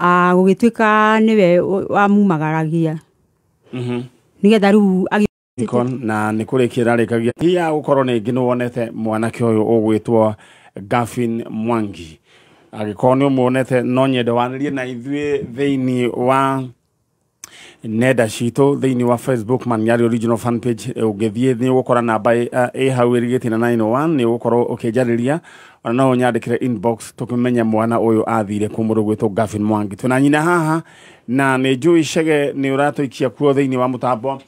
Gũgĩtuĩka nĩwe wamumagaragia. Nĩgetha rĩu na nĩ kũrĩkia ĩrarĩkagia hiya gũkorwo nĩngĩ nĩ wonete mwanake ũyũ ũgwĩtwo Gavin Mwangi. Angĩkorwo nĩ ũmuonete no nyende wanĩrie na ithuĩ thĩinĩ wa nenda citũ thĩinĩ wa Facebook Maniari Original fan page. Ũngĩthiĩ nĩ ũgũkora namba ĩ hau ĩrigĩtie na 901, nĩ ũgũkorwo ũkĩnjarĩria, ona no ũnyandĩkĩre inbox tũkĩmenye mwana ũyũ athire kũ, mũndũ ũgwĩtwo Gavin Mwangi. Twĩna nyina haha na nĩ njũĩ Chege nĩ ũratũikia kuo thĩinĩ wa mũtambo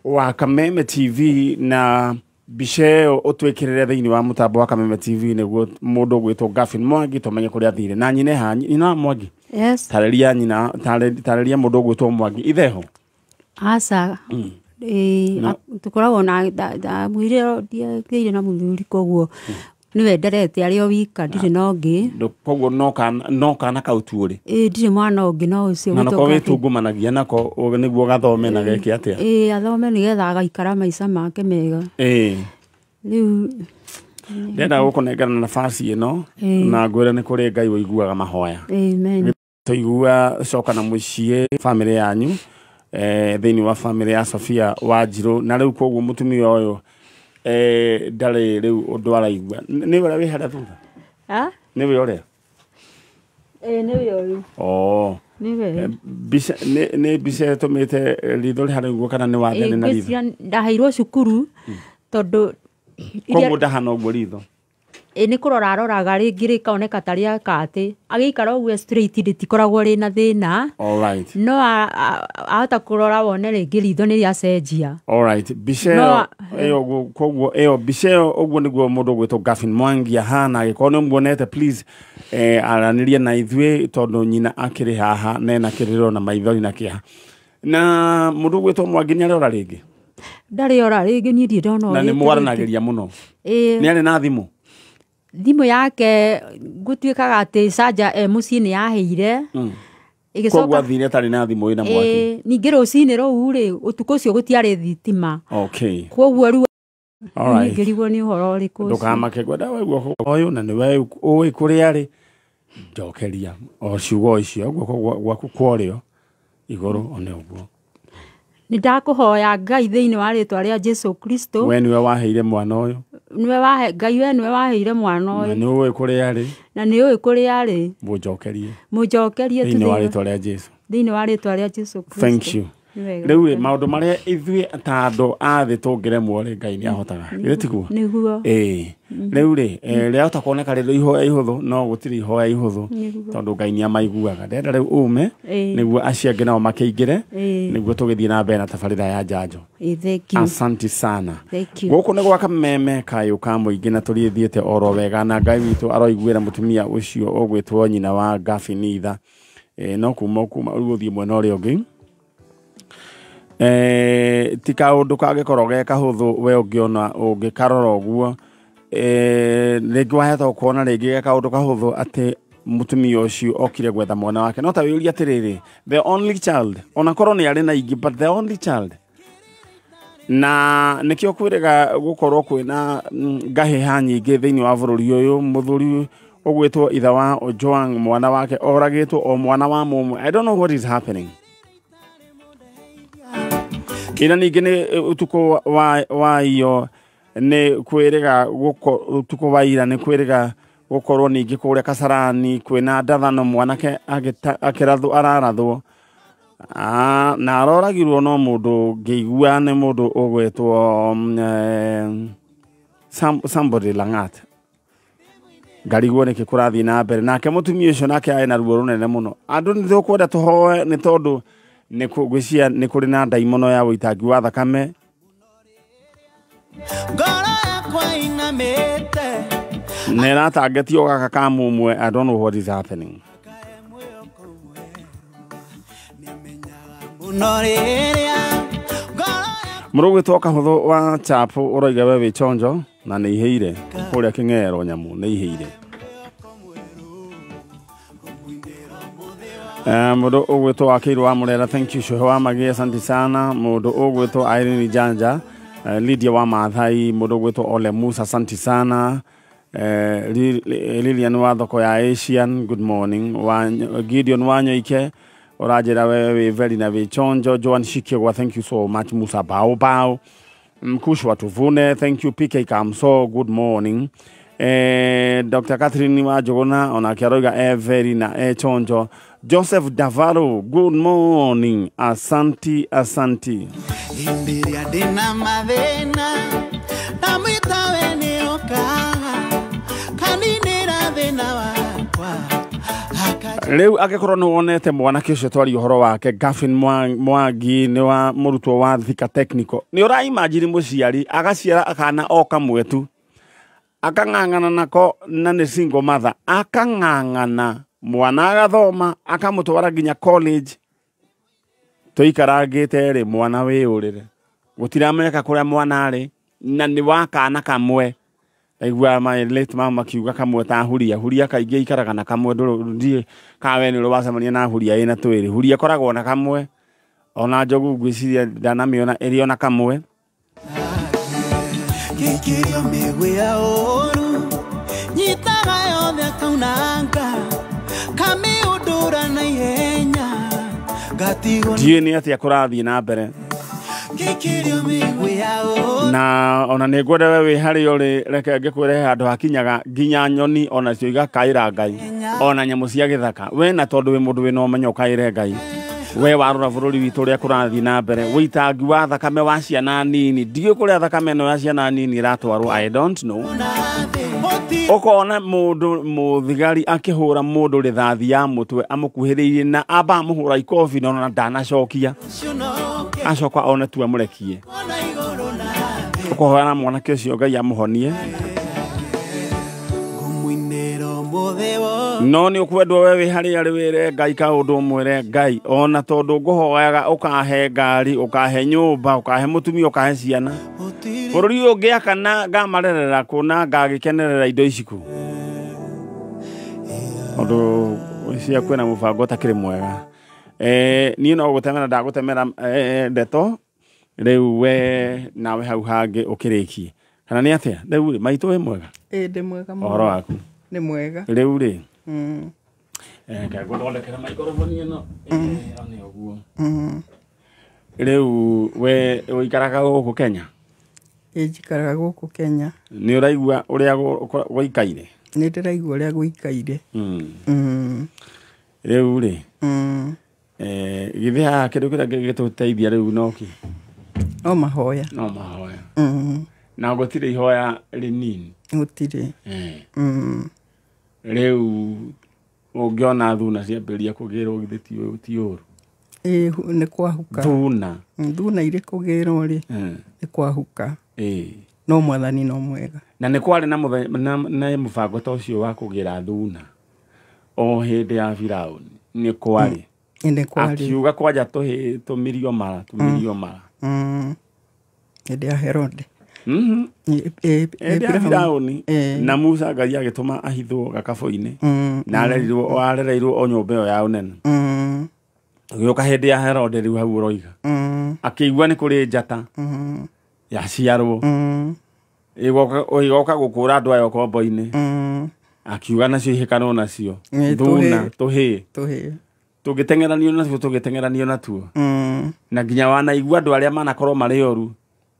wa Kameme TV, na mbica ĩyo ũtwĩkĩrĩre thĩinĩ wa mũtambo wa Kameme TV nĩguo mũndũ ũgwĩtwo Gavin Mwangi tũmenye kũrĩa athire. Na nyina haha, nyina Mwangi? Yes. Tarĩria nyina, tarĩria mũndũ ũgwĩtwo Mwangi itheho. Aca. Tũkoragwo na ndamwĩrire ndiagĩire na mũthuri, koguo nĩwe nderete arĩ o wika, ndirĩ na ũngĩ. Koguo no kana kau tu ũrĩ? Ĩĩ, ndirĩ mwana ũngĩ no ũcio. Na nako wĩtungumanagia nako nĩguo gathome na geke atĩa? Ĩĩ, athome nĩgetha agaikara maica make mega. Rĩu ndĩrenda gũkũnengera nafasi ĩno na ngwĩre nĩ kũrĩ Ngai ũiguaga mahoya. Amen. Tũigua coka na mũciĩ famĩlĩ yanyu, thĩinĩ wa famĩlĩ ya Sofia Wanjirũ, na rĩu koguo mũtumia ũyũ ndarĩ rĩu ũndũ araigua. Nĩwe ũrĩa wĩ harĩa thutha? Nĩwe ũrĩa? Ĩĩ, nĩwe ũyũ. Nĩwe. Mbica nĩ mbica ĩtũmĩte ritho rĩhare ũguo kana nĩ wathene na ritho? Ndaheirwo cukuru tondũ koguo ndahana ũguo ritho. Ĩ nĩ kũrora aroraga rĩngĩ rĩkoneka ta rĩa katĩ, agĩikara ũguo straight rĩtikoragwo rĩna thĩna. No ahota kũrora wone rĩngĩ ritho nĩ rĩacenjia. Mbica ĩyo ĩyo, koguo ĩyo mbica ĩyo ũguo nĩguo mũndũ ũgwĩtwo Gavin Mwangi ahana. Angĩkorwo nĩ ũmuonete, please aranĩria na ithuĩ tondũ nyina akĩrĩ haha na ena kĩrĩro na maithori na kĩeha. Na mũndũ ũgwĩtwo Mwangi nĩ arora rĩngĩ? Ndarĩ ora rĩngĩ, niĩ ndirĩ ndona. Na nĩ mwaranagĩria mũno? Nĩ arĩ na thimũ? Thimũ yake gũtuĩkaga atĩ canja e mũciĩ nĩ yaheire. Koguo athire atarĩ na thimũ ĩna mwaki. Ningĩ rũcinĩ rũu rĩ, ũtukũ ũcio gũtiarĩ thitima. Koguo rĩu ngĩrigwo nĩ ũhoro ũrĩkũ ũcio. Ndũkamake, ngwenda waigua ũyũ na nĩwe ũĩ kũrĩa arĩ, njokeria o ciugo icio guoko gwaku kwa ũrĩo igũrũ one ũguo. Nĩ ndakũhoya Ngai thĩinĩ wa rĩtwa rĩa Jesu Kristo. We nĩwe waheire mwana ũyũ. Nĩwe wahe Ngai, we nĩwe waheire mwana ũyũ. Na nĩ ũĩ kũrĩa arĩ. Na nĩ ũĩ kũrĩa arĩ. Mũnjokerie. Mũnjokerie thĩinĩ wa rĩtwa rĩa Jesu. Thĩinĩ wa rĩtwa rĩa Jesu Kristo. Thank you. Rĩu rĩ, maũndũ marĩa ithuĩ ta andũ a thĩ tũngĩremwo rĩ, Ngai nĩ ahotaga. Githĩ tiguo? Nĩguo. Ĩĩ. Rĩu rĩ, rĩahota kuoneka rĩrĩ ihoya ihũthũ, no gũtirĩ ihoya ihũthũ tondũ Ngai nĩ amaiguaga. Ndĩrenda rĩu ume nĩguo acio angĩ nao makĩingĩre nĩguo tũgĩthiĩ na mbere na tabarĩra ya njanjo. Asante sana. Gũkũ nĩ gwa Kameme kayũ ka mũingĩ na tũrĩthiĩte oro wega, na Ngai witũ aroiguĩra mũtumia ũcio ũgwĩtwo nyina wa Gavin itha. No kuma rĩu ũthiĩ mwena ũrĩa ũngĩ. Ti kaũndũ kangĩkorwo ge kahũthũ we ũngĩona ũngĩkarora ũguo, rĩngĩ wahota kuona rĩngĩ ge kaũndũ kahũthũ atĩ mũtumia ũcio okire gwetha mwana wake. No ta wĩyũrie atĩrĩrĩ, the only child, ona korwo nĩ arĩ na ingĩ, but the only child. Na nĩkĩo kwĩrĩga gũkorwo kwĩna ngahĩha nyingĩ thĩinĩ wa bũrũri ũyũ. Mũthuri ũgwĩtwo ithe wa Ojwang, mwana wake oragĩtwo o mwana wa mũmwe. I don't know what is happening. Ina ningĩ nĩ ũtukũ wa iyo nĩ kwĩrĩga ũtukũ wa ira nĩ kwĩrĩga gũkorwo ningĩ kũrĩa Kasarani kwĩna ndathano, mwanake akĩrathwo ararathwo. Na aroragirwo no mũndũ ngĩigua nĩ mũndũ ũgwĩtwo somebody Langat. Ngarigwo nĩkĩ kũrathiĩ na mbere. Nake mũtumia ũcio nake arĩ na ruo rũnene mũno. Andũ nĩ tũkwenda tũhoe nĩ tondũ nĩ ngwĩciria nĩ kũrĩ na ndaimono ya ũitangi wa thakame. Na ĩratangetio gaka ka mũmwe. I don't know what is happening. Mũrũgwĩtwo Kahũthũ wa Chapo ũroiga we wĩ chonjo na nĩ ihĩire kũrĩa Kĩng'ero nyamũ nĩ ihĩire. Mũndũ ũgwĩtwo Wakĩirũ wa Mũrera, thank you. Shohe wa Magĩ, asante sana. Mũndũ ũgwĩtwo Irene Janja, Lydia wa Maathai, mũndũ ũgwĩtwo Ole Musa, asante sana. Lilian wa thoko ya Asian, good morning. Gideon Wanyoike ũranjĩra we wĩ very na wĩ chonjo. Joan Shikegwa, thank you so much. Musa Bao Bao Mkushwa Tuvune, thank you. PK Kamso, good morning. Dr. Catherine wa Njuguna onake aroiga e very na e chonjo. Joseph Davaro, good morning. Asanti, asanti. Rĩu angĩkorwo nĩ wonete mwanake ũcio twaria ũhoro wake Gavin Mwangi nĩ wa mũrutwo wa Thika Technical, nĩ ũraimagine mũciari agaciara akana o kamwe tu akang'ang'ana nako na nĩ single mother, akang'ang'ana mwana agathoma akamũtwara nginya college, tũikarangĩte rĩ mwana wĩyũrĩre gũtiramenyeka kũrĩa mwana arĩ na nĩ wa kana kamwe. Aigua my late mama akiuga kamwe ta huria, huria kaingĩ ikaraga na kamwe, ndiĩ kawe nĩ ũrĩ wacemania na huria ĩna twĩrĩ, huria ĩkoragwo na kamwe, ona njogu ngwĩciria ndanamĩona ĩrĩ ona kamwe. Ndiũĩ nĩ atĩa kũrathiĩ na mbere na ona nĩ ngwenda we wĩ harĩa ũrĩ, reke ngĩkwĩre handũ hakinyaga nginya nyoni onacio igakaĩra Ngai, ona nyamũ cia gĩthaka. We na tondũ wĩ mũndũ wĩna ũmenyo ũkaĩre Ngai, we warora bũrũri witũ ũrĩa kũrathiĩ na mbere, wĩitangi wa thakame wa ciana nini, ndiũĩ kũrĩa thakame ĩno ya ciana nini ĩratwarwo, I don't know. Ũkona mũndũ mũthigari akĩhũra mũndũ rĩthathi ya mũtwe amũkuhĩrĩirie na amba amũhũra ikobi na ona ndanacokia, acoka one tu amũrekie. Ũkũhoya na mwanake ũcio Ngai amũhonie, no nĩ ũkwendwo we wĩ harĩa arĩ wĩre Ngai kaũndũ ũmwĩre Ngai, ona tondũ ngũhoyaga ũkahe ngari, ũkahe nyũmba, ũkahe mũtumia, ũkahe ciana, bũrũri ũyũ ũngĩaka na ngamarerera kũ na ngagĩkenerera indo ici kũ, tondũ cia kwĩna mũbango ũtakĩrĩ mwega. Niĩ no gũtemera ndagũtemera ndeto rĩu we nawe hau hangĩ ũkĩrĩkie, kana nĩ atĩa? Rĩu rĩ maitũ wĩ mwega? Ĩ ndĩ mwega mũno. Ũhoro waku? Nĩ mwega. Rĩu rĩ ngũthondekera maikoroboni ĩno nĩ ũguo. Rĩu we ũikaraga gũkũ Kenya? Ĩ njikaraga gũkũ Kenya. Nĩ ũraigua ũrĩa gũikaire? Nĩ ndĩraigua ũrĩa gũikaire. Rĩu rĩ githĩ haha kĩndũ kĩrĩa gĩgĩtũteithia rĩu no kĩ? No mahoya. No mahoya. Na gũtirĩ ihoya rĩnini? Gũtirĩ. Rĩu ũngĩona thuna ciambĩrĩria kũgĩrwo githĩ ti ũru? Ĩ nĩ kwahuka. Thuna. Thuna irĩ kũgĩrwo rĩ nĩ kwahuka. No mwathani no mwega. Na nĩ kwarĩ na mũbango ta ũcio wa kũgĩra thuna o hĩndĩ ya Firaũni, nĩ kwarĩ. Nĩ kwarĩ. Akiuga kwanja tũhĩ tũmirio mara, tũmirio mara. Hĩndĩ ya Herode. Hĩndĩ ya Firaũni na Musa Ngai agĩtũma ahithwo gakabũ-inĩ na arereirwo o nyũmba ĩyo ya ũnene. Agĩũka hĩndĩ ya Herode rĩu hau ũroiga, akĩigua nĩ kũrĩ njata yaciarwo ĩgoka gũkũra andũ aya ũkombo-inĩ, akiuga nacio ihĩkanwo nacio thuna tũhĩĩ tũngĩteng'eranio nacio tũngĩteng'eranio natuo, na nginya wanaigua andũ arĩa manakorwo marĩ oru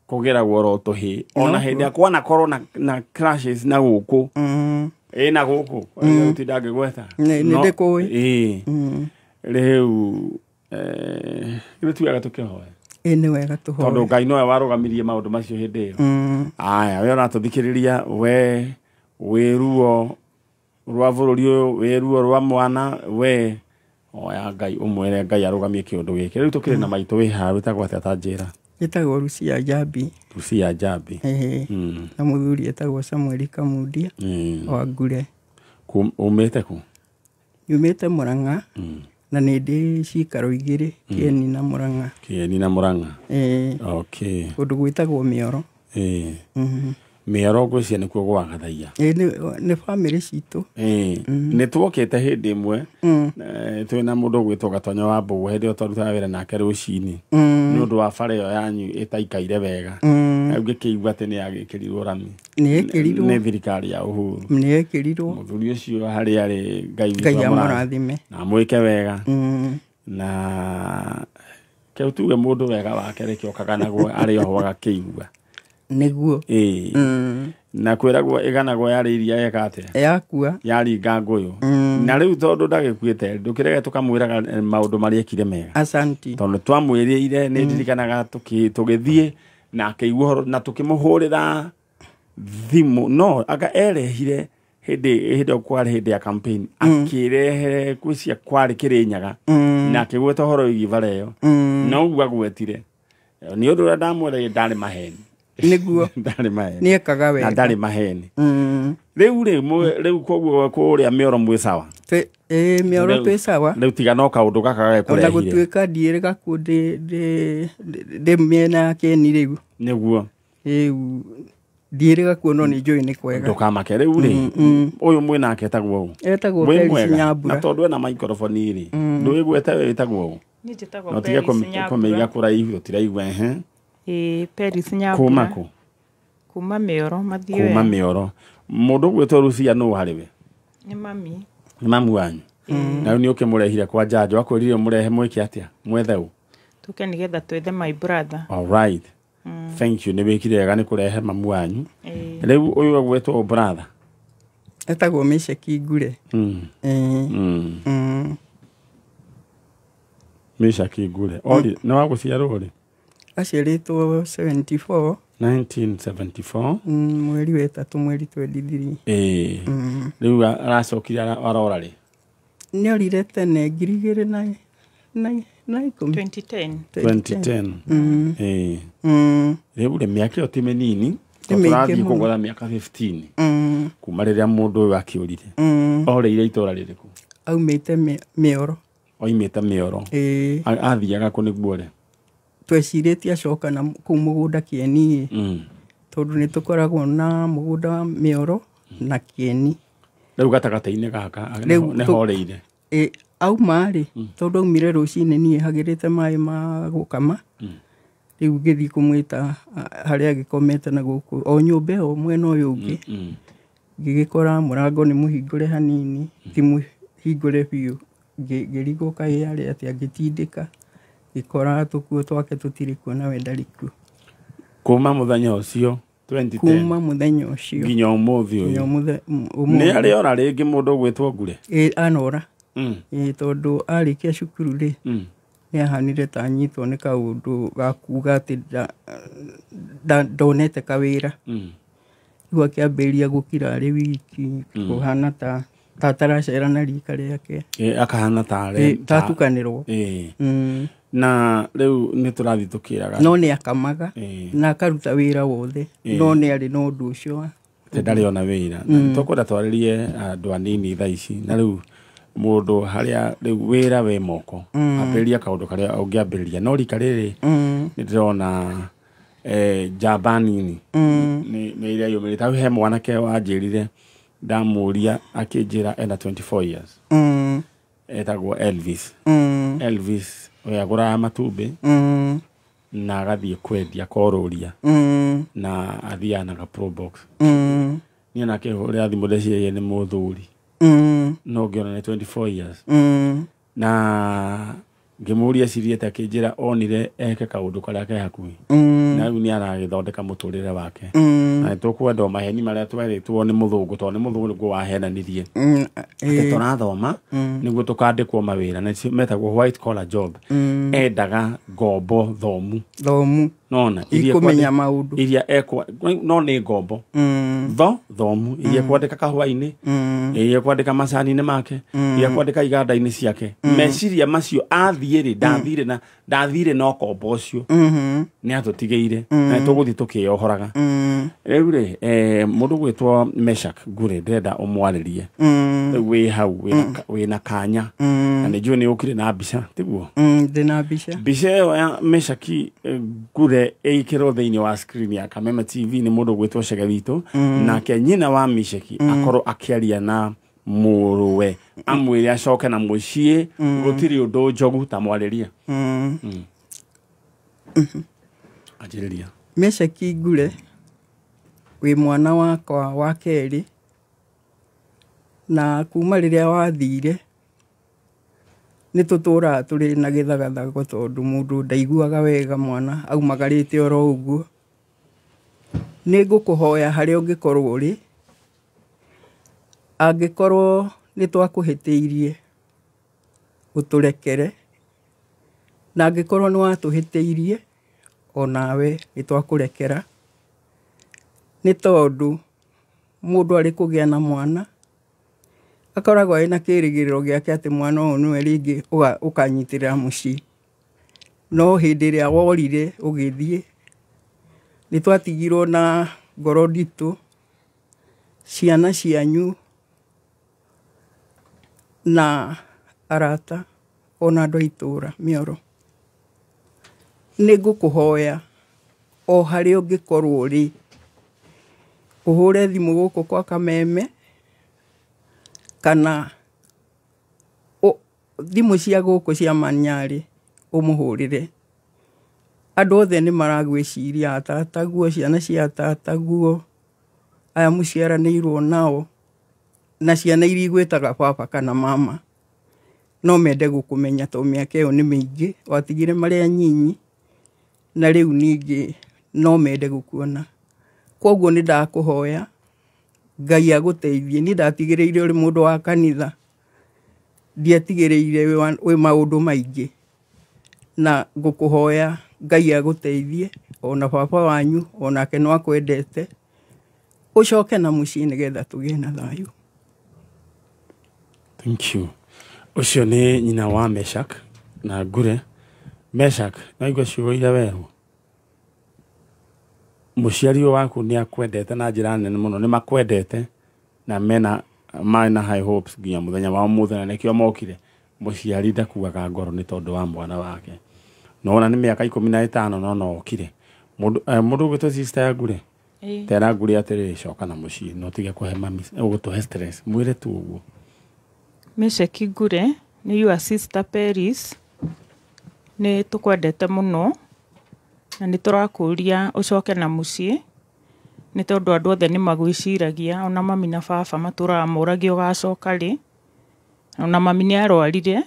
kũgĩragwo oro tũhĩĩ, ona hĩndĩ ĩrĩa kwanakorwo na crashes na gũkũ ĩ na gũkũ gũtinda ngĩgweta nĩ ndĩkũĩ. Rĩu githĩ ti wega tũkĩhoya? Ĩ nĩ wega tũhoe, tondũ Ngai nowe warũgamirie maũndũ macio hĩndĩ ĩyo. Aya, we ũratũthikĩrĩria, we wĩ ruo rwa bũrũri ũyũ, wĩ ruo rwa mwana, we hoya Ngai ũmwĩre Ngai arũgamie kĩũndũ gĩkĩ. Rĩu tũkĩrĩ na maitũ wĩ haha wĩtagwo atĩa ta njĩra? Ĩtagwo Lucia Njambi. Lucia Njambi. Na mũthuri etagwo Samuel Kamundia wa Ngure. Umĩte kũ? Nyumĩte Murang'a na nĩ ndĩ cikaro igĩrĩ, Kieni na Murang'a. Kieni na Murang'a. Okay. Kũndũ gwĩtagwo Mĩoro. Mĩoro ngwĩciria nĩkuo gwa Gathaia. Nĩ bamĩrĩ citũ. Nĩ tuokĩte hĩndĩ ĩmwe twĩna mũndũ ũgwĩtwo Gatonya wa Mbũgũ hĩndĩ ĩyo twarutaga wĩra nake rũcinĩ nĩ ũndũ wa bara ĩyo yanyu ĩtaikaire wega. Rĩu ngĩkĩigua atĩ nĩ yagĩkĩrirwo rami. Nĩ ĩkĩrirwo. Nĩ thirikari ya Uhuru. Nĩ ĩkĩrirwo. Mũthuri ũcio harĩa arĩ Ngai Ngai witũ amũrathime. Na amwĩke wega. Na kĩu tuge mũndũ wega wake rĩkĩo kaganagwo arĩ oho agakĩigua. Nĩguo. Na kwĩragwo ĩganagwo yarĩ iria eka atĩa? Yakua. Yaringa ngũyũ. Na rĩu tondũ ndagĩkuĩte ndũkĩrege tũkamwĩraga maũndũ marĩa ekire mega. Asanti. Tondũ twamwĩrĩire nĩ ndirikanaga tũgĩthiĩ na akĩigua ũhoro na tũkĩmũhũrĩra thimũ no anga erehire hĩndĩ ĩyo kwarĩ hĩndĩ ya campaign akĩrehe gwĩcia kwarĩ Kĩrĩnyaga na akĩgweta ũhoro wĩgiĩ bara ĩyo no ũguo agwetire nĩ ũndũ ũrĩa ndamwĩraire ndarĩ maheni. Nĩguo. Ndarĩ maheni. Nĩ ekaga wega. Na ndarĩ maheni. Rĩu rĩ rĩu koguo kũrĩa Mĩoro mwĩ sawa? Mĩoro twĩ sawa. Rĩu tiga no kaũndũ gaka Ona gagĩkũrehire. gũtuĩka ndiĩrĩga kuo ndĩ mĩena ya Kĩeni rĩu. Nĩguo. Rĩu ndiĩrĩga kuo no nĩ njũĩ nĩ kwega. Ndũkamake rĩu rĩ ũyũ mwĩ nake etagwo ũ? Etagwo Wĩ Peris mwega. Nyambura. Na tondũ ena microphone rĩ ndũĩgwete we wĩtagwo ũ? Niĩ njĩtagwo No tige Peris kũmĩiga Nyambura. kũraihu tũtiraigua ehe. Ĩĩ, Peris Nyambura. Kuma kũ? Kuma Mĩoro, Mathioya. Kuma Mĩoro. Mũndũ ũgwĩtwo Rucia nũ harĩ we? Nĩ mami. Nĩ mamu wanyu. Na rĩu nĩ ũkĩmũrehire kwa njanjo akwĩrire mũrehe mwĩke atĩa? Mwethe ũ? Tũke nĩgetha twethe my brother. All right. Thank you nĩ wĩkire wega nĩ kũrehe mamu wanyu. Rĩu ũyũ ũgwĩtwo brother? Etagwo Mĩceki Ngure. Mĩceki Ngure. Ori nĩ wa gũciarwo rĩ? Aciarĩtwo 74. 1974. Mweri wa ĩtatũ mweri 23. Rĩu aracokire arora rĩ? Nĩ orire tene 2010. 2010. 2010. Rĩu rĩ mĩaka ĩyo ti mĩnini. Nĩ mĩingĩ Tũrathiĩ mũno. kũgũra mĩaka 15. Kuma rĩrĩa mũndũ ũyũ akĩũrire. Orĩire itũra rĩrĩkũ? Aumĩte Mĩoro. Oimĩte Mĩoro. Athiaga kũ nĩguo rĩ? Twecirĩtie acoka na kũu mũgũnda Kĩeni tondũ nĩ tũkoragwo na mũgũnda wa Mĩoro na Kĩeni. Rĩu gatagatĩ-inĩ gaka nĩ horĩire. Auma rĩ tondũ aumire rũcinĩ niĩ hagĩrĩte maĩ ma gũkama. Rĩu ngĩthiĩ kũmwĩta harĩa agĩkomete na gũkũ o nyũmba ĩyo mwena ũyũ ũngĩ. Ngĩgĩkora mũrango nĩ mũhingũre hanini ti mũhingũre biũ. Ngĩrigwo kaĩ arĩ atĩa ngĩtindĩka. Ngĩkora tũkuo twake tũtirĩ kuo nawe ndarĩ kuo. Kuma mũthenya ũcio 2010. Kuma mũthenya ũcio. Nginya ũmũthĩ ũyũ. Nĩ arĩ ora rĩngĩ mũndũ ũgwĩtwo Ngure? Anora. Tondũ arĩkia cukuru rĩ nĩ ahanire ta anyitwo nĩ kaũndũ ga kuga atĩ ndonete kawĩra. Rĩu akĩambĩrĩria gũkira arĩ wiki kũhana ta ataracera na rika rĩake. Akahana ta atukanĩrwo. Na rĩu nĩ tũrathiĩ tũkĩraga. No nĩ akamaga na akaruta wĩra wothe no nĩ arĩ na ũndũ ũcio. Ndarĩ ona wĩra. Tũkwenda twarĩrie andũ anini thaa ici na rĩu mũndũ harĩa rĩu wĩra wĩ moko ambĩrĩria kaũndũ karĩa ũngĩambĩrĩria no rika rĩrĩ nĩ ndĩrona njamba nini nĩ iria yũmĩrĩte. Hau he mwanake wanjĩrire ndamũria akĩnjĩra ena 24 years. Etagwo Elvis. Elvis we agũraga matumbĩ na agathiĩ kwendia korũria na athiaga na ga Probox. Niĩ nake hũrĩra thimũ ndeciragia nĩ mũthuri. No ngĩona nĩ 24 years. Na ngĩmũria cirĩte akĩnjĩra onire eke kaũndũ karĩa ke hakuhĩ. Na rĩu nĩ aragĩthondeka mũtũrĩre wake. Na nĩtũkwenda maheni marĩa twerĩtwo nĩ mũthũngũ tondũ nĩ mũthũngũ wahenanirie. Atĩ tũrathoma nĩguo tũkandĩkwo mawĩra na metagwo white collar job. Endaga ngombo thomu. Thomu. Nona ikũmenya maũndũ. Iria ekwa no nĩ ngombo. Thomu iria kwandĩka kahũa-inĩ, iria kwandĩka macani-inĩ make, iria kwandĩka iganda-inĩ ciake. Meciria macio athiĩ rĩ ndathire na ũkombo ũcio. Nĩ atũtigĩire tũkũhingũrĩire na tũgũthiĩ tũkĩyohoraga. Rĩu rĩ, mũndũ gwĩtwo Meshak Ngure ndĩrenda ũmwarĩrie. Rĩu wĩ hau wĩna kanya na nĩ njũĩ nĩ ũkire na mbica, tiguo? Ndĩna mbica. Mbica ĩyo ya Meshaki Ngure ĩkĩrwo thĩinĩ wa screen ya Kameme TV nĩ mũndũ gwĩtwo Chege witũ, nake nyina wa Meshaki akorwo akĩaria na mũrũwe amwĩre acoke na mũciĩ, gũtirĩ ũndũ njogu ta mwarĩria. Anjĩrĩria. Meshaki Ngure, wĩ mwana wakwa wa kerĩ, na kuma rĩrĩa wathire nĩ tũtũraga tũrĩ na gĩthagathago tondũ mũndũ ndaiguaga wega, mwana aumagarĩte oro ũguo. Nĩ ngũkũhoya harĩa ũngĩkorwo ũrĩ, angĩkorwo nĩ twakũhĩtĩirie ũtũrekere, na angĩkorwo nĩ watũhĩtĩirie onawe nĩ twakũrekera, nĩ tondũ mũndũ arĩ kũgĩa na mwana akoragwo ena kĩrĩgĩrĩro gĩake atĩ mwana ũyũ nĩwe rĩngĩ ũkanyitĩrĩra mũciĩ. No hĩndĩ ĩrĩa worire ũgĩthiĩ, nĩ twatigirwo na ngoro nditũ, ciana cianyu na arata ona andũ a itũũra mĩoro. Nĩ ngũkũhoya o harĩa ũngĩkorwo ũrĩ, ũhũre thimũ gũkũ kwa Kameme kana thimũ cia gũkũ cia Manyarĩ ũmũhũrĩre. Andũ othe nĩ maragwĩciria, atataguo, ciana cia atataguo, aya mũciaranĩirwo nao, na ciana iria igwĩtaga baba kana mama no mende gũkũmenya tondũ mĩaka ĩyo nĩ mĩingĩ, watigire marĩ anyinyi na rĩu ningĩ no mende gũkuona. Koguo nĩ ndakũhoya Ngai agũteithie. Niĩ ndatigĩrĩire ũrĩ mũndũ wa kanitha, ndiatigĩrĩire wĩ maũndũ maingĩ, na ngũkũhoya Ngai agũteithie, ona baba wanyu onake no akwendete, ũcoke na mũciĩ nĩgetha tũgĩe na thayũ. Thank you. Ũcio nĩ nyina wa Meshak na Ngure. Meshak, no igua ciugo iria werwo. Mũciari ũyũ waku nĩ akwendete na njĩra nene mũno, nĩ makwendete na mena mena high hopes nginya mũthenya wa ũmũthĩ, na nĩkĩo mokire. Mũciari ndakuaga ngoro nĩ tondũ wa mwana wake. Nona nĩ mĩaka 15 no no okire. Mũndũ mũndũ ũgwĩtwo sister ya Ngure, tera Ngure atĩrĩrĩ, coka na mũciĩ no tige kũhe mami ũgũtũhe stress, mwĩre tu ũguo. Meshaki Ngure nĩ your sister Paris, nĩ tũkwendete mũno na nĩ tũrakũria ũcoke na mũciĩ, nĩ tondũ andũ othe nĩ magwĩciragia, ona mami na baba matũraga moragia ũgacoka rĩ. Ona mami nĩ arwarire,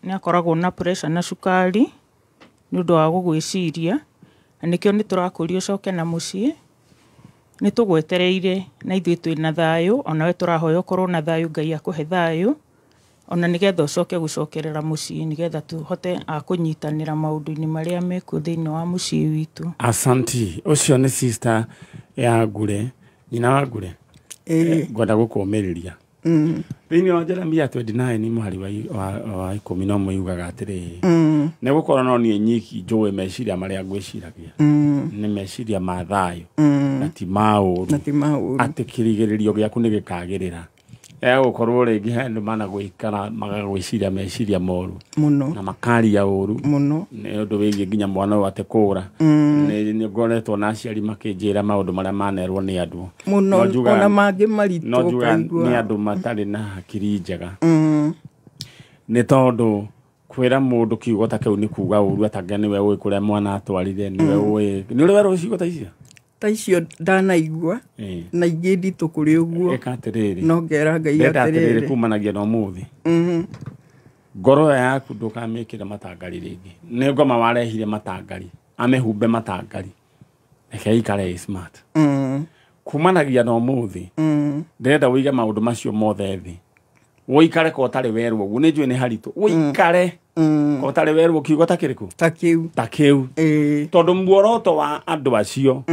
nĩ akoragwo na pressure na cukari nĩ ũndũ wa gũgwĩciria, na nĩkĩo nĩ tũrakũria ũcoke na mũciĩ. Nĩ tũgwetereire na ithuĩ twĩna thayũ, onawe tũrahoya ũkorwo na thayũ, Ngai akũhe thayũ, ona nĩgetha ũcoke gũcokerera mũciĩ, nĩgetha tũhote a kũnyitanĩra maũndũ-inĩ marĩa mekuo thĩinĩ wa mũciĩ witũ. Asanti. Ũcio nĩ sister ya Ngure, nyina wa Ngure. Ngwenda gũkũũmĩrĩria. Thĩinĩ wa Jeremia 29 mũhari wa 11 yugaga atĩrĩrĩ, nĩ gũkorwo no niĩ nyiki njũĩ meciria marĩa ngwĩciragia, nĩ meciria ma thayũ na ti ma ũũru, atĩ kĩrigĩrĩrio gĩaku nĩ gĩkagĩrĩra. Egũkorwo rĩngĩ he andũ managwĩkara magagwĩciria meciria moru mũno na makaria ũru mũno nĩ ũndũ wĩgiĩ nginya mwana ũyũ atĩ kũra. Nĩ ngoretwo na aciari makĩnjĩra maũndũ marĩa manerwo nĩ andũ mũno, ona mangĩ maritũ no njugaga nĩ andũ matarĩ na hakiri njega, nĩ tondũ kwĩra mũndũ kiugo ta kĩu nĩ kuga ũru, atanga nĩwe ũĩ kũrĩa mwana atwarire, nĩwe ũĩ nĩ ũrĩ werwo ciugo ta icio? Ta icio ndanaigua na ingĩ nditũ kũrĩ ũguo. Ĩka atĩrĩrĩ, no ngera Ngai atĩrĩrĩ, kumanagia na ũmũthĩ ngoro yaku ndũkamĩkĩre matangari rĩngĩ. Nĩ ngoma warehire matangari, amĩhumbe matangari, reke ikare ĩ smart. Kumanagia na ũmũthĩ ndĩrenda ũige maũndũ macio mothe thĩ, ũikare ko ũtarĩ werwo ũguo. Nĩ njũĩ nĩ haritũ, ũikare ko ũtarĩ werwo kiugo ta kĩrĩkũ? Ta kĩu. Ta kĩu. Tondũ muoroto wa andũ acio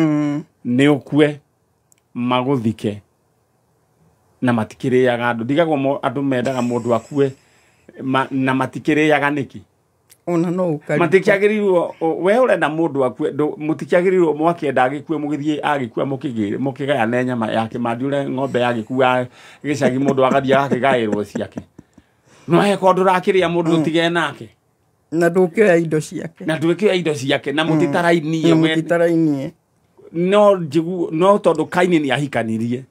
nĩ ũkue magũthike na matikĩrĩaga andũ. Ndigagwo andũ mendaga mũndũ akue na matikĩrĩaga nĩkĩ? Ona no ũkarigwo. Matikiagĩrĩirwo we ũrenda mũndũ akue, mũtikiagĩrĩirwo mwakĩenda agĩkue mũgĩthiĩ agĩkua mũkĩgayane nyama ya kĩmandi ũrĩa ng'ombe yagĩkua gĩcagi mũndũ agathiĩ agakĩgaĩrwo ciake. No heko ndũrakĩrĩa mũndũ ũtige nake. Na ndũkĩoya indo ciake. Na ndũkĩoya indo ciake na mũtitarainie. Na mũtitarainie. No njigu no tondũ Kaini nĩ ahikanirie.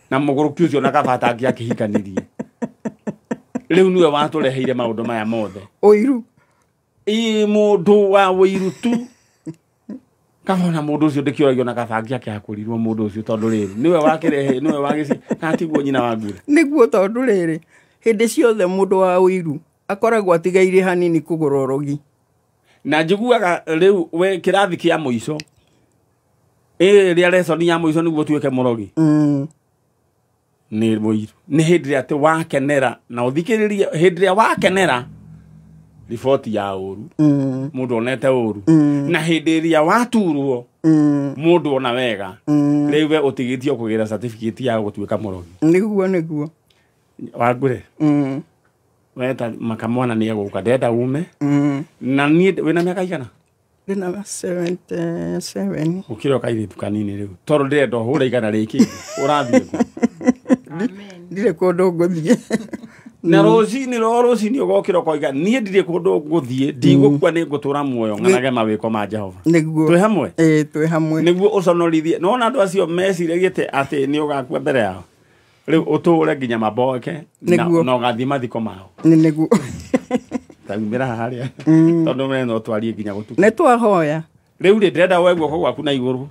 Na mũgũrũki ũcio na kabata angĩakĩhikanirie. Rĩu nĩwe watũreheire maũndũ maya mothe. Ũiru. Ĩ mũndũ wa ũiru tu. Kabona mũndũ ũcio ndĩkĩũragio na kaba angĩakĩhakũrirwo mũndũ ũcio tondũ rĩrĩ nĩwe wakĩrehe nĩwe wagĩci kana tiguo nyina wa Ngure. Nĩguo tondũ rĩrĩ hĩndĩ ciothe mũndũ wa ũiru akoragwo atigaire hanini kũgũra ũrogi. Na njiguaga rĩu we kĩrathi kĩa mũico ĩrĩa lesson ya mũico nĩguo ũtuĩke mũrogi. Nĩ mũiru. Nĩ hĩndĩ ĩrĩa atĩ wakenera na ũthikĩrĩrie hĩndĩ ĩrĩa wakenera riboti ya ũru mũndũ onete ũru na hĩndĩ ĩrĩa waturwo mũndũ ona wega rĩu we ũtigĩtio kũgĩra certificate ya gũtuĩka mũrogi. Nĩguo nĩguo. Wangure. Weta makamwana nĩ egũka ndenda ume. Na niĩ wĩna mĩaka igana? Ndĩna 77. Ũkĩrĩ o kairĩtu kanini rĩu tondũ ndĩrenda ũhũre igana rĩkĩ ũrathiĩ kũ? Ndirĩ kũndũ ngũthiĩ. Na rũcinĩ ro rũcinĩ ũgokĩra ũkoiga niĩ ndirĩ kũndũ ngũthiĩ ndigũkua nĩ ngũtũra muoyo ng'anage mawĩko ma Jehova. Nĩguo. Twĩ hamwe? Ĩĩ twĩ hamwe. Nĩguo ũconorithie. Nĩwona andũ acio meciragia atĩ nĩ ũgakua mbere yao. Rĩu ũtũre nginya maboeke na ũgathiĩ mathiko mao. Nĩguo. Taumĩra haha harĩa tondũ we no twarie nginya gũtukũ. Nĩ twahoya. Rĩu rĩ ndĩrenda woe guoko gwaku na igũrũ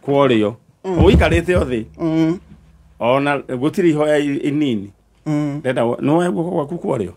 kwa ũrĩo. Ũikarĩte o thĩ. Ona gũtirĩ ihoya inini. Ndĩrenda nĩ woe guoko gwaku kwa ũrĩo.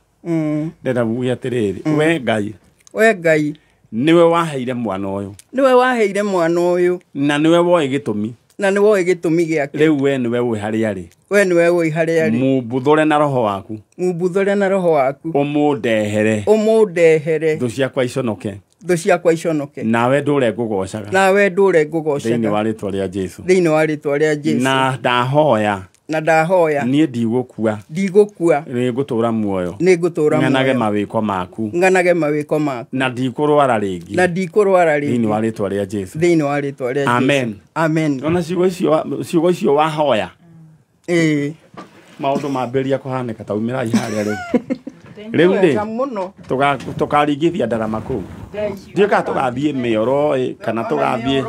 Ndĩrenda uge atĩrĩrĩ, we Ngai. We Ngai. Nĩwe waheire mwana ũyũ. Nĩwe waheire mwana ũyũ. Na nĩwe woĩ gĩtũmi. Na nĩwe woĩ gĩtũmi gĩake. Rĩu we nĩwe ũĩ harĩa arĩ. We nĩwe ũĩ harĩa arĩ. Mũmbuthũre na roho waku. Mũmbuthũre na roho waku. Ũmũndehere. Ũmũndehere. Thũ ciakwa iconoke. Thũ ciakwa iconoke. Nawe ndũre ngũgocaga. Nawe ndũre ngũgocaga. Thĩinĩ wa rĩtwa rĩa Jesũ. Thĩinĩ wa rĩtwa rĩa Jesũ. Na ndahoya. Na ndahoya. Niĩ ndigũkua. Ndigũkua. Nĩ ngũtũra muoyo. Nĩ ngũtũra muoyo. Ng'anage mawĩko maku. Ng'anage mawĩko maku. Na ndikũrwara rĩngĩ. Na ndikũrwara rĩngĩ. Thĩinĩ wa rĩtwa rĩa Jesũ. Thĩinĩ wa rĩtwa rĩa Jesũ. Amen. Amen. Ona ciugo icio wahoya. Ĩĩ. Maũndũ mambĩrĩria kũhanĩka ta umĩrai harĩa rĩu. Rĩu rĩ tũkaringithia ndarama kũu. Ndiũĩ kana tũgathiĩ mĩoro ĩ kana tũgathiĩ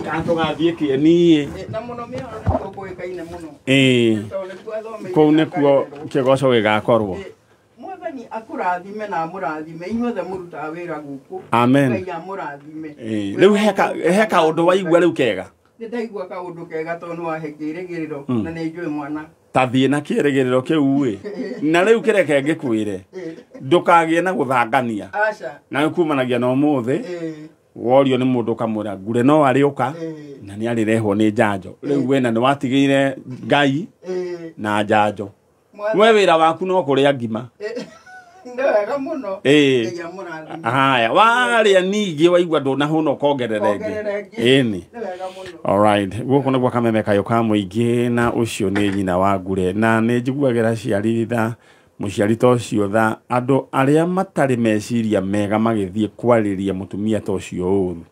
kana tũgathiĩ kĩeni ĩ. Na mũno mĩoro nĩkuo kũĩkaine mũno. Ĩĩ. Kũu nĩkuo kĩgoco gĩgakorwo. Mwathani akũrathime na amũrathime inyuothe mũrutaga wĩra gũkũ. Amen. Ngai amũrathime. Rĩu he kaũndũ waigua rĩu kega. Nĩ ndaigua kaũndũ kega tondũ nĩ wahe kĩĩrĩgĩrĩro na nĩ njũĩ mwana. Ta thiĩ na kĩĩrĩgĩrĩro kĩu ĩ. Na rĩu kĩreke ngĩkwĩre. Ndũkagĩe na gũthangania. Aca. Na kumanagia na ũmũthĩ. Worio nĩ mũndũ ũkamwĩra Ngure no arĩũka na nĩ arĩrehwo nĩ njanjo. Rĩu we na nĩ watigĩire Ngai na njanjo. We wĩra waku no kũrĩa ngima. Nĩ wega mũno. Ngai amũrathime. Haya, warĩa ningĩ waigua ndũnahũna ũkongerera ĩngĩ. Ĩni. Nĩ wega mũno. All right. Gũkũ nĩguo Kameme Kayũ ka mũingĩ na ũcio nĩ nyina wa Ngure. Na nĩ njiguagĩra ciari tha, mũciari ta ũcio tha, andũ arĩa matarĩ meciria mega magĩthiĩ kwarĩria mũtumia ta ũcio ũru.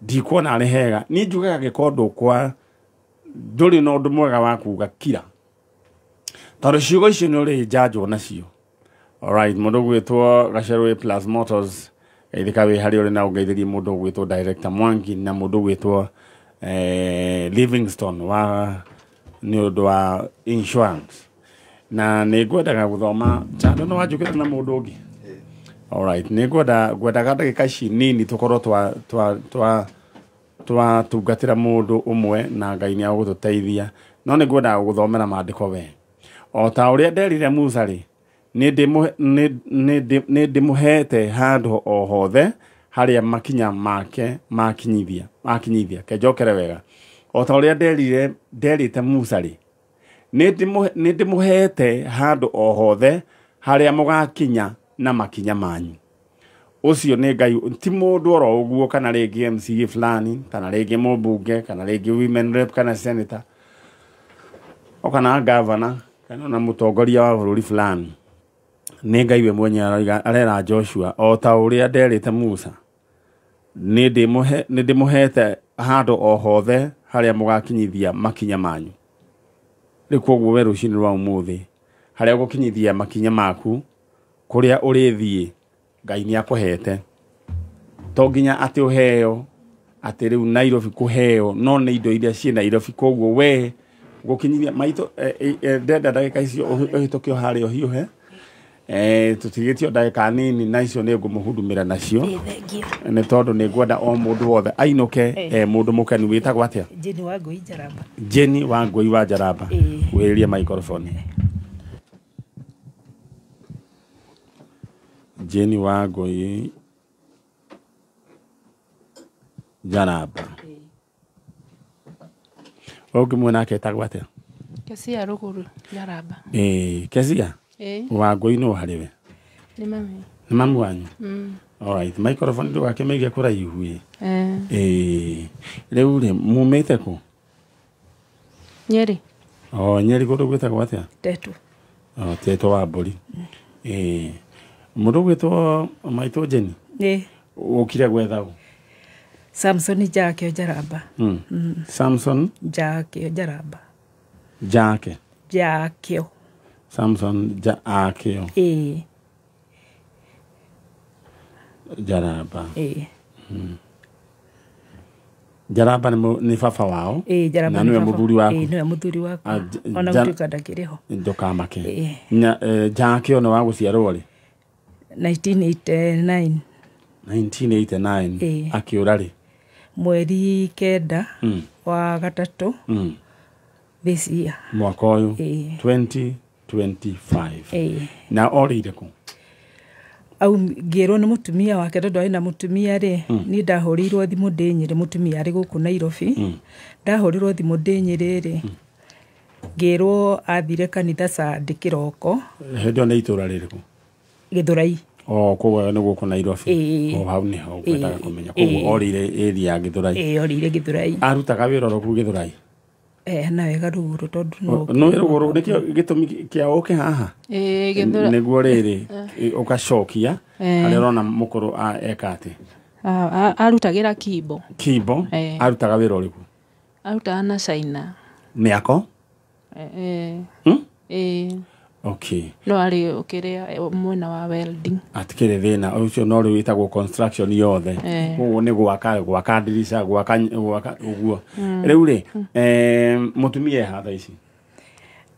Ndikuona arĩ hega. Niĩ njugaga angĩkorwo ndũkwa ndũrĩ na ũndũ mwega wa kuga kira. Tondũ ciugo icio nĩ ũrĩ njanjwo nacio. All right, mũndũ ũgwĩtwo Gacerwe Plus Motors geithĩka wĩ harĩa ũrĩ na ũngeithĩrie mũndũ ũgwĩtwo Director Mwangi na mũndũ ũgwĩtwo Livingstone wa nĩ ũndũ wa insurance. Na nĩ ngwendaga gũthoma chando no wanjũkĩra na mũndũ ũngĩ. All right, nĩ ngwendaga ndagĩka ici nini tũkorwo twatungatĩra mũndũ ũmwe na Ngai nĩ agũtũteithia. No nĩ ngwendaga gũthomera maandĩko we. O ta ũrĩa nderire Musa rĩ, nĩ ndĩmũheete handũ o hothe harĩa makinya make makinyithia. Kenjokere wega. O ta ũrĩa nderĩte Musa rĩ, nĩ ndĩmũheete handũ o hothe harĩa mũgakinya na makinya manyu. Ũcio nĩ Ngai, ti mũndũ oro ũguo kana rĩngĩ MCA fulani kana rĩngĩ mũmbunge kana rĩngĩ women rep kana senator o kana governor kana ona mũtongoria wa bũrũri fulani. Nĩ Ngai we mwenyewe aroiga arera Joshua o ta ũrĩa nderĩte Musa, nĩ ndĩmũhete handũ o hothe harĩa mũgakinyithia makinya manyu. Rĩu koguo we rũcinĩ rwa ũmũthĩ harĩa ũgũkinyithia makinya maku kũrĩa ũrĩthiĩ Ngai nĩ akũhete. To nginya atĩ ũheo atĩ rĩu Nairobi kũheo, no nĩ indo iria ciĩ Nairobi. Koguo we gũkinyithia maitũ, ndenda ndagĩka icio ũhĩtũke o harĩa ũhiũhe. Tũtigĩtio ndagĩka nini na icio nĩ ngũmũhudumĩra nacio nĩ tondũ nĩ ngwenda o mũndũ wothe ainũke mũndũ mũkenu. Wĩtagwo atĩa? Jeni wa Ngũi Njaramba. Jeni wa Ngũi wa Njaramba. Wĩrĩrie microphone. Jeni wa Ngũi Njaramba. Ũngĩ nake etagwo atĩa? Kesia Rũgũrũ Njaramba. Kesia? Wa Ngũi nũ harĩ we? Nĩ mami. Nĩ mami wanyu? Alright, microphone ndũgakĩmĩige kũraihu ĩ. Rĩu rĩ mumĩte kũ? Nyeri. O Nyeri kũndũ gwĩtagwo atĩa? Tetu. O Tetu wa mbũri. Mũndũ gwĩtwo maitũ Jeni? Ũkire gwetha ũ? Samson Njakio Njaramba. Samson Njakio Njaramba. Jake. Njakio. Samson Njakio. Njaramba. Njaramba nĩ baba wao. Njaramba na nĩwe mũthuri waku. Nĩwe mũthuri waku. Ona gũtuĩka ndakĩrĩ ho. Ndũkamake. Njakio nĩ wa gũciarwo rĩ? 1989. 1989. Akĩũra rĩ? Mweri 9 wa gatatũ this year. Mwaka ũyũ 2025. Na orĩire kũ? Au ngĩrwo nĩ mũtumia wake tondũ arĩ na mũtumia rĩ, niĩ ndahũrĩirwo thimũ ndĩ Nyĩrĩ, mũtumia arĩ gũkũ Nairobi. Ndahũrĩrwo thimũ ndĩ Nyĩrĩ rĩ, ngĩrwo athire kanitha Sunday kĩroko. Hĩndĩ ĩyo nĩ itũra rĩrĩkũ? Gĩthũrai. O koguo nĩ gũkũ Nairobi. O hau nĩho ngwendaga kũmenya. Koguo orĩire area ya Gĩthũrai. Orĩire Gĩthũrai. Arutaga wĩra oro kũu Gĩthũrai? Na wega Rũgũrũ tondũ no no Rũgũrũ nĩkĩo gĩtũmi kĩa ũke haha. Gĩthũrai. Nĩguo rĩrĩ ũgacokia harĩa ũrona mũkũrũ eka atĩ. Arutagĩra Kimbo. Kimbo? Arutaga wĩra ũrĩkũ? Arutaga na China. Mĩako? Okay. No arĩ ũkĩrĩa mwena wa welding. Atikĩrĩ thĩna ũcio no rĩu wĩtagwo construction yothe. Koguo nĩ gwaka gwaka ndirica gwaka gwaka ũguo. Rĩu rĩ mũtumia e thaa ici?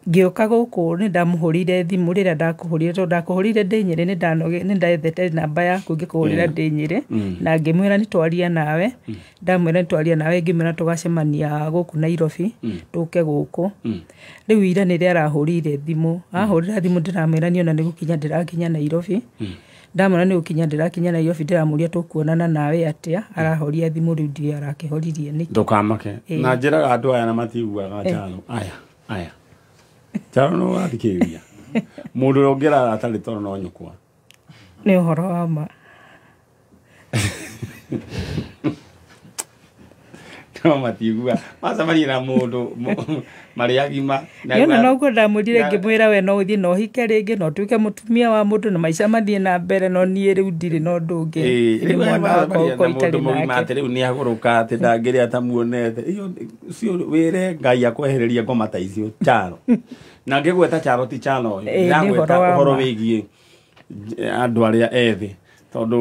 Ngĩũka gũkũ nĩ ndamũhũrĩire thimũ rĩrĩa ndakũhũrire tondũ ndakũhũrire ndĩ Nyĩrĩ, nĩ ndethete namba yaku ngĩkũhũrĩra ndĩ Nyĩrĩ na ngĩmwĩra nĩ twaria nawe. Ndamwĩra nĩ twaria nawe ngĩmwĩra tũgacemania gũkũ Nairobi tũke gũkũ. Rĩu ira nĩrĩa arahũrĩire thimũ. Ahũrĩra thimũ ndĩramwĩra niĩ ona nĩ gũkinya ndĩrakinya Nairobi. Ndamwĩra nĩ gũkinya ndĩrakinya Nairobi ndĩramũria tũkuonana nawe atĩa. Arahoria thimũ rĩu ndiũĩ arakĩhoririe nĩkĩ. Ndũkamake. Na njĩraga andũ aya na matiguaga Njaro. Aya aya. Njaro no wathikĩrĩria. Mũndũ ũrĩa ũngĩrara atarĩ toro no nyũkwa. Nĩ ũhoro wa ma. No matigua. Macemania na mũndũ marĩ agima. Niona noguo ndamwĩrire ngĩmwĩra we no ũthiĩ na ũhike rĩngĩ na ũtuĩke mũtumia wa mũndũ na maica mathiĩ na mbere, no niĩ rĩu ndirĩ na ũndũ ũngĩ. Rĩu mwana wakwa ũkorwo itarĩ nake. Atĩ rĩu nĩ agũrũka atĩ ndangĩrĩa atamuonete. Iyo ũcio wĩre Ngai akwehererie ngoma ta icio Charo. Na ngĩgweta Charo ti Charo. Ndĩragweta ũhoro wĩgiĩ andũ arĩa ethĩ. Tondũ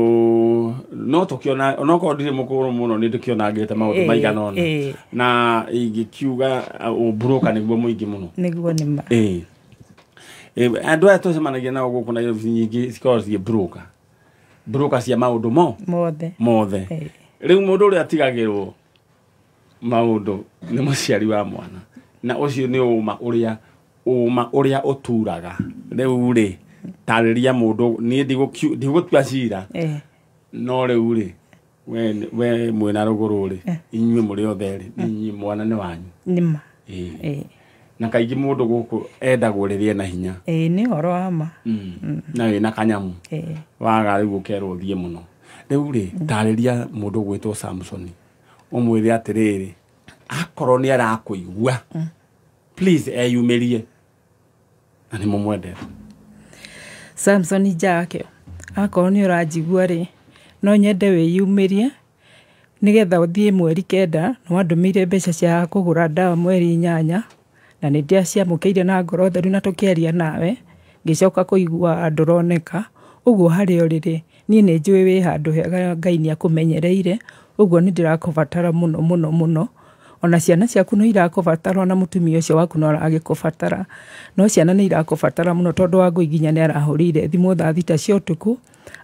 no tũkĩona onokorwo ndirĩ mũkũrũ mũno nĩ ndĩkĩonangĩte maũndũ maigana ũna. Na ingĩkiuga ũmburoka nĩguo mũingĩ mũno. Nĩguo nĩ ma. Andũ aya tũcemanagia nao gũkũ Nairobi nyingĩ cikoragwo ciĩ broker. Broker cia maũndũ mothe. Mothe. Rĩu mũndũ ũrĩa atigagĩrwo maũndũ nĩ mũciari wa mwana. Na ũcio nĩ ũma ũrĩa ũturaga. Rĩu rĩ tarĩria mũndũ niĩ ndigũtua cira. No rĩu rĩ we mwĩna Rũgũrũ rĩ inyuĩ mũrĩ othe rĩ inyuĩ mwana nĩ wanyu. Nĩ ma. Na kaingĩ mũndũ gũkũ endagwo rĩrĩa ena hinya. Nĩ ũhoro wa ma. Na wĩna kanyamu. Waga rĩu ũkerwo ũthiĩ mũno. Rĩu rĩ tarĩria mũndũ ũgwĩtwo Samson ũmwĩre atĩrĩrĩ akorwo nĩ arakũigua please eyumĩrie na nĩ mũmwendete. Samson Njakĩo, akorwo nĩ ũranjigua rĩ, no nyende wĩyumĩrie nĩgetha ũthiĩ mweri 9. Nĩ wandũmĩire mbeca cia kũgũra ndawa mweri 8, na nĩ ndaciamũkĩire na ngoro theru na tũkĩaria nawe, ngĩcoka kũigua ndũroneka. Ũguo harĩa ũrĩ rĩ, niĩ nĩ njũĩ wĩ handũ hega, Ngai nĩ akũmenyereire, ũguo nĩ ndĩrakũbatara mũno mũno mũno. Ona ciana ciaku no irakũbatara, ona mũtumia ũcio waku no aragĩkũbatara, no ciana nĩ irakũbatara mũno, tondũ Wangũi nginya nĩ arahũrĩire thimũ thaa 6 cia ũtukũ,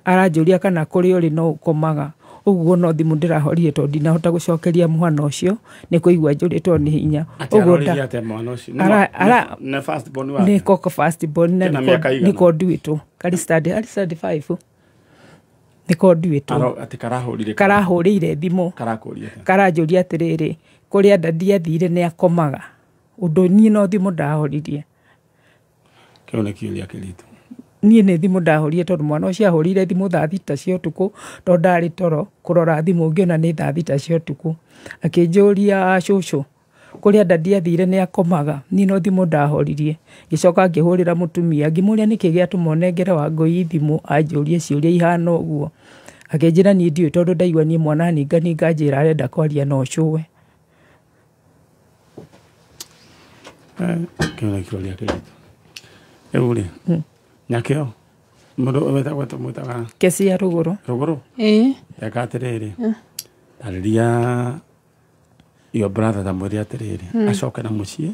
aranjũria kana kũrĩa ũrĩ no ũkomaga. Ũguo no thimũ ndĩrahorire tondũ ndinahota gũcokeria mwana ũcio, nĩ kũigua njũrĩtwo nĩ hinya. Ũguo nĩ koko first born na nĩ konduĩtwo karĩ study 5 nĩ konduĩtwo karahũrĩire thimũ karanjũria atĩrĩrĩ, kũrĩa dadi athire nĩ akomaga, ũndũ niĩ no thimũ ndahoririe. Kĩu nĩ kĩũria kĩritũ. Niĩ nĩ thimũ ndahorire tondũ mwana ũcio ahũrĩire thimũ thaa 6 cia ũtukũ, tondũ ndarĩ toro kũrora thimũ ngĩona nĩ thaa 6 cia ũtukũ. Akĩnjũria cũcũ kũrĩa dadi athire nĩ akomaga, niĩ no thimũ ndahoririe. Ngĩcoka ngĩhũrĩra mũtumia ngĩmũria nĩkĩ gĩatũma ũnengere Wangũi thimũ anjũrie ciũria ihana ũguo. Akĩnjĩra niĩ ndiũĩ tondũ ndaigua niĩ mwana ninganinga njĩra arenda kwaria na ũcũwe. Kĩu nĩ kĩũria kĩritũ. Rĩu rĩ, Nyakĩo, mũndũ wĩtagwo mwĩtaga Kesia Rũgũrũ. Rũgũrũ? Ĩĩ. Eka atĩrĩrĩ, tarĩria your brother ta mwĩre atĩrĩrĩ, acoke na mũciĩ,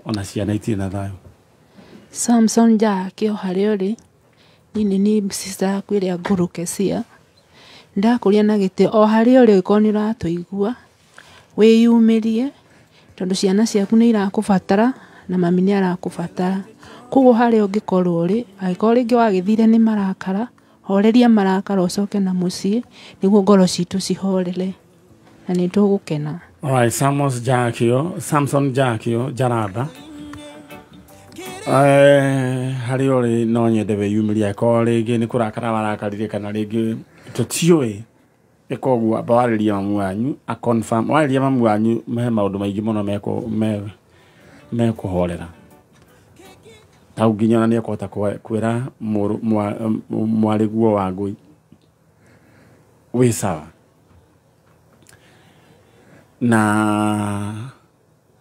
ona ciana itirĩ na thayũ. Samson Njakĩo harĩa ũrĩ, niĩ nĩ niĩ sister yaku ĩrĩa ngũrũ Kesia. Ndakũria na gĩtĩo o harĩa ũrĩ, ũngĩkorwo nĩ ũratũigua, wĩyumĩrie, tondũ ciana ciaku nĩ irakũbatara na mami nĩ arakũbatara. Koguo harĩa ũngĩkorwo ũrĩ, angĩkorwo rĩngĩ wagĩthire nĩ marakara, horeria marakara ũcoke na mũciĩ, nĩguo ngoro citũ cihorere na nĩ tũgũkena. Alright, Samson Njakĩo Njaramba, harĩa ũrĩ no nyende wĩyumĩrie, angĩkorwo rĩngĩ nĩ kũrakara warakarire kana rĩngĩ tũtiũĩ, koguo amba warĩrie mamu wanyu a confirm, warĩria mamu wanyu he maũndũ maingĩ mũno mekũhorera. Tau nginya ona nĩekũhota kwĩra mwarĩguo Wangũi wĩ sawa. Na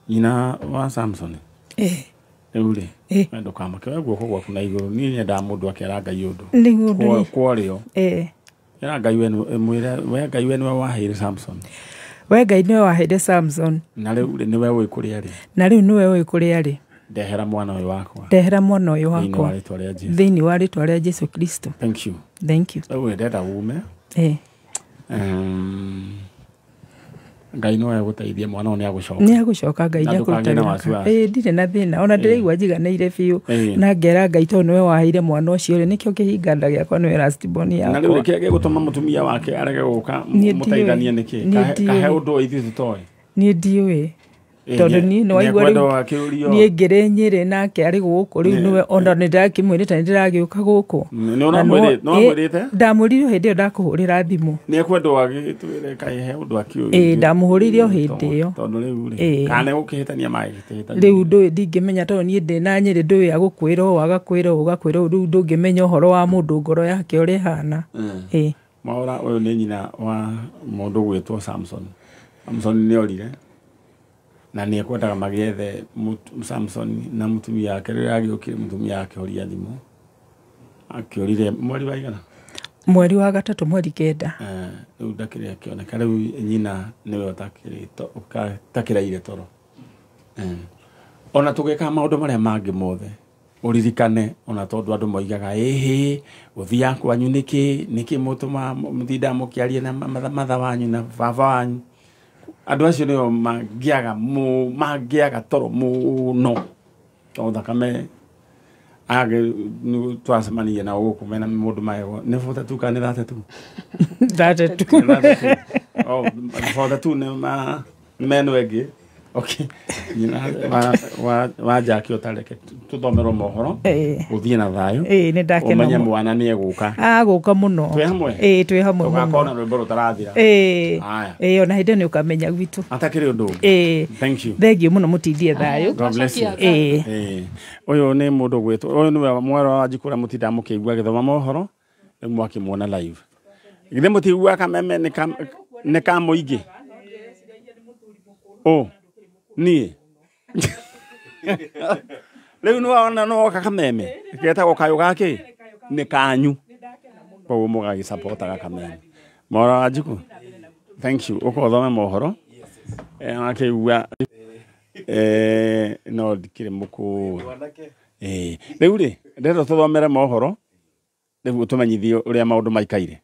nyina wa Samson, rĩu rĩ, ndũkamake we guoko gwaku na igũrũ, niĩ nyendaga mũndũ akera Ngai ũndũ kworĩo. Ĩra Ngai we, mwĩre we Ngai we nĩwe waheire Samson. We Ngai nĩwe waheire Samson. Na rĩu rĩ nĩwe ũĩ kũrĩa arĩ. Na rĩu nĩwe ũĩ kũrĩa arĩ. Ndehera mwana ũyũ wakwa. Ndehera mwana ũyũ wakwa. Thĩinĩ wa rĩtwa rĩa Jesu Kristo. Thank you. Thank you. Rĩu ndenda ume. Ngai no egũteithia mwana ũyũ nĩ agũcoka. Nĩ agũcoka, Ngai nĩ akũruta. Ndirĩ na thĩna, ona ndĩraigua njiganĩire biũ, na ngera Ngai tondũ nĩwe waheire mwana ũcio rĩ, nĩkĩo kĩhinga nda gĩakwa nĩwe last born yakwa. Na rĩu kĩrĩa gĩgũtũma mũtumia wake arege gũka mũteithanie nĩkĩ? Kahe ũndũ ithuĩ tũtoĩ. Niĩ ndiũĩ. Tondũ niĩ nĩ waigua rĩu niĩ ngĩrĩ Nyĩrĩ nake arĩ gũkũ rĩu nĩwe ona nĩ ndakĩmwĩrĩte nĩ ndĩragĩũka gũkũ. Nĩ ndamwĩrire o hĩndĩ ĩyo ndakũhũrĩra thimũ. Nĩ ekwenda agĩtwĩre kaĩ he ũndũ akĩũĩ. Ĩĩ ndamũhũrĩire o hĩndĩ ĩyo. Tondũ rĩu rĩ kana gũkĩhĩtania magĩkĩhĩtania. Rĩu ndũĩ ndingĩmenya tondũ niĩ ndĩ na Nyĩrĩ ndũĩ agũkwĩra ũũ agakwĩra ũũ agakwĩra ũũ, rĩu ndũngĩmenya ũhoro wa mũndũ ngoro yake ũrĩa ĩhana. Ĩĩ. Mwaũra ũyũ nĩ nyina wa mũndũ ũgwĩtwo Samson. Samson nĩ orire na nĩ ekwendaga magĩethe Samson na mũtumia wake. Rĩrĩa agĩũkire mũtumia akĩhoria thimũ, akĩorire mweri wa igana? Mweri wa 3 mweri 9. Rĩu ndakĩrĩ akĩoneka, rĩu nyina nĩwe ũtakĩraire toro. Ona tũgĩka maũndũ marĩa mangĩ mothe, ũririkane ona tondũ andũ moigaga ĩhĩ gũthiaga kwanyu nĩkĩ nĩkĩ mũtũma mũtindaga mũkĩaria na matha wanyu na baba wanyu. Andũ acio nĩo mangĩaga toro mũno tondũ thakame age twacemanirie nao gũkũ mena mũndũ maegwo nĩ 42 kana nĩ 32? 32. Oh, 42 nĩ meno ĩngĩ. Okay. Nyina wa Jackie ũtareke tũthomerwo mohoro. Ĩĩ. Ũthiĩ na thayũ. Ĩĩ, nĩ ndakena Ũmenye mũno. mwana nĩ egũka. Agũka mũno. Twĩ hamwe? Ĩĩ, twĩ hamwe Tũgakorwo mũno. na rwĩmbo rũtarathira. Ĩĩ. Haya. Ĩĩ, ona hĩndĩ ĩyo nĩ ũkamenya gwitũ. Atakĩrĩ ũndũ ũngĩ. Ĩĩ. Thank you. Thengiũ mũno, mũtindie thayũ. God bless you. Ĩĩ. Ĩĩ. Ũyũ nĩ mũndũ gwĩtwo, ũyũ nĩwe mwerũ wa Wanjikũ ũrĩa mũtindaga mũkĩigua agĩthoma mohoro, rĩu mwakĩmuona live. Githĩ mũtiguaga kameme nĩ ka mũingĩ? Ũ, niĩ. Rĩu nĩwona nĩwoka kameme getagwo kayũ gakĩ nĩ kanyu, koguo mũgagĩcapotaga kameme. Mohoro wa Wanjikũ, thank you. Ũka ũthome mohoro. Wakĩigua no ndikĩrĩ mũkũrũ. Ĩĩ, rĩu rĩ, ndĩrenda tũthomere mohoro rĩu ũtũmenyithie ũrĩa maũndũ maikaire.